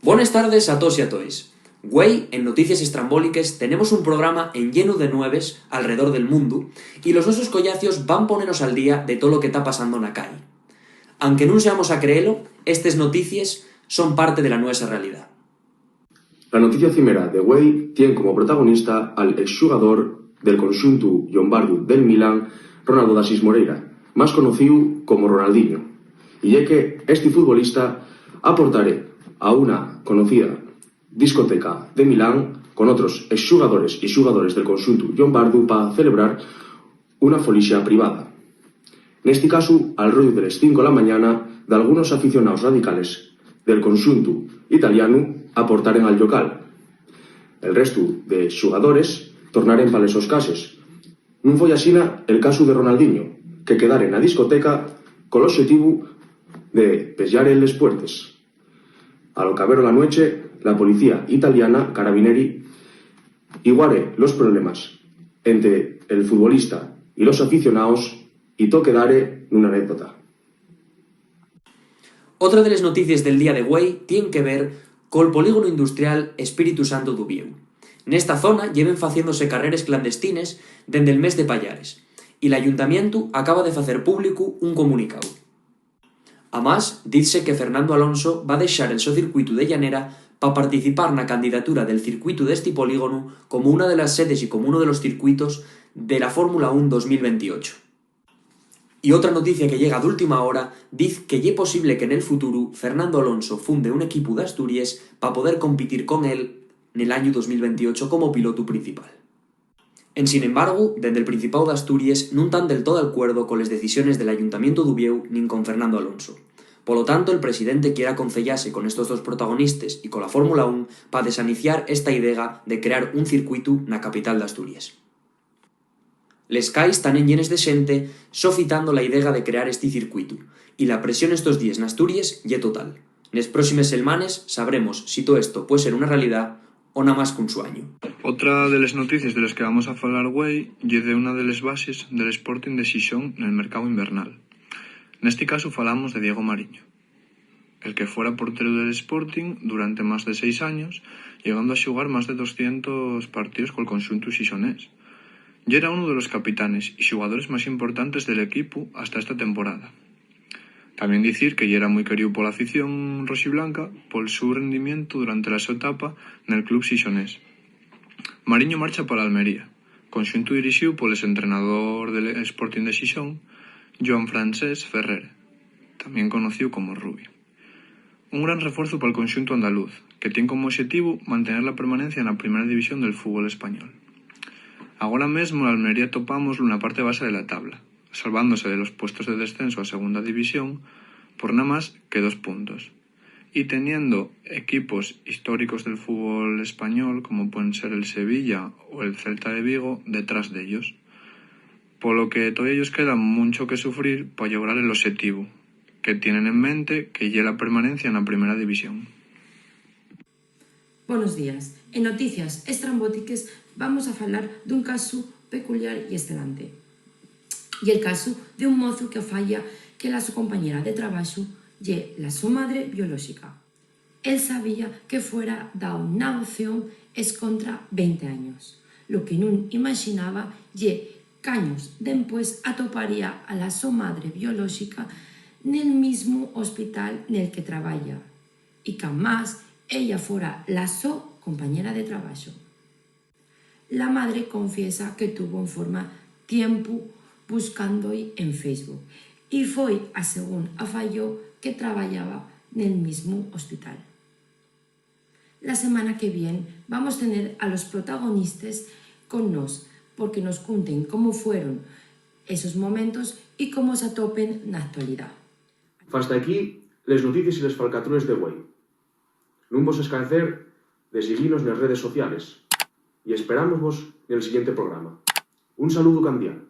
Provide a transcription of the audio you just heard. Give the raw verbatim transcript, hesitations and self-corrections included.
Bones tardes a toos y a toes. Güei, en Noticies Estrambóliques, tenemos un programa enllenu de nueves alredor del mundu, y los nuesos collacios van ponenos al día de tolo que ta pasando na cai. Anque nun seamos a creelo, estes noticies son parte de la nuesa realidá. La noticia cimera de güei tien como protagonista al exxugador del conxuntu llombardu del Milan, Ronaldo d'Asís Moreira, más conocíu como Ronaldinho. Y ye que esti futbolista aportare a una conocida discoteca de Milán con otros exxugadores y xugadores del conxuntu llombardu pa celebrar una folixa privada. Nesti casu, al rollu de les cinco de la mañana, dalgunos aficionaos radicales del conxuntu italianu aportaren al llocal. El restu de xugadores tornaren pa les sos cases. Nun foi asina el casu de Ronaldinho, que quedare na discoteca col oxetivu de peyare les puertes. Al ocabero la nueche, la policía italiana, Carabinieri, iguare los problemas ente el futbolista y los aficionaos y too quedare nuna anécdota. Otra de les noticies del día de güei tien que ver col polígonu industrial Espíritu Santo d'Uviéu. Nesta zona lleven faciéndose carreres clandestines dende'l mes de payares, y l'ayuntamientu acaba de facer públicu un comunicáu. Amás, dizse que Fernando Alonso va dexar el so circuitu de Llanera pa participar na candidatura del circuitu d'esti polígonu como una de las sedes y como uno de los circuitos de la Fórmula un dos mil veintiocho. Y otra noticia que llega d'última hora diz que ye posible que nel futuru Fernando Alonso funde un equipu d'Asturies pa poder compitir con él nel añu dos mil veintiocho como pilotu principal. Ensin embargu, dende'l Principáu d'Asturies nun tán del too d'alcuerdo coles decisiones del Ayuntamientu d'Uviéu nin con Fernando Alonso. Polo tanto, el presidente quier aconceyase con estos dos protagonistes y cola Fórmula un pa desaniciar esta idega de crear un circuitu na capital d'Asturies. Les cais tán enllenes de xente sofitando la idega de crear esti circuitu, y la presión estos díes n'Asturies ye total. Nes próximes selmanes sabremos si too esto pue ser una realidá o namás qu'un suañu. Otra de les noticies de les que vamos a falar güei ye de una de les bases del Sporting de Xixón nel mercáu invernal. Nesti casu falamos de Diego Mariño, el que fuera porteru del Sporting durante más de seis años, llegando a xugar más de doscientos partíos col conxuntu xixonés. Yera unu de los capitanes y xugadores más importantes del equipu hasta esta temporada. Tamién dicir que yera mui queríu pola afición roxiblanca pol su rendimientu durante la so etapa nel club xixonés. Mariño marcha pa l'Almería, conxuntu dirixíu pol exentrenador del Sporting de Xixón, Joan Francés Ferrer, tamién conocíu como Rubi. Un gran refuerzu pal conxuntu andaluz, que tien como oxetivu mantener la permanencia na primera división del fútbol español. Agora mesmo l'Almería topámoslu na parte baxa de la tabla, salvándose de los puestos de descensu a segunda división por namás que dos puntos. Y teniendo equipos históricos del fútbol español, como puen ser el Sevilla o el Celta de Vigo, detrás d'ellos. Polo que todavía-yos queda muncho que sufrir pa llograr el oxetivu que tienen en mente, que ye la permanencia na primera división. Bonos días. En Noticias Estrambótiques vamos a falar d'un casu peculiar y estelante. Ye'l casu d'un mozu que falla que la so compañera de trabaxu ye la so madre biolóxica. Él sabía que fuera dao n'adopción escontra venti años. Lo que nun imaxinaba ye qu'años dempués atoparía a la so madre biolóxica nel mismu hospital nel que trabaya, y qu'amás ella fora la so compañera de trabaxu. La madre confiesa que tuvo enforma tiempu buscándo-y en Facebook, y foi a según afayó que trabayaba nel mismu hospital. La semana que vien vamos tener a los protagonistes con nós, porque nos cunten cómo fueron esos momentos y cómo s'atopen na actualidá. Fasta equí les noticies y les falcatrules de güei. Nun vos escaecer de siguinos nes redes sociales, y esperámosvos nel siguiente programa. Un saludu candial.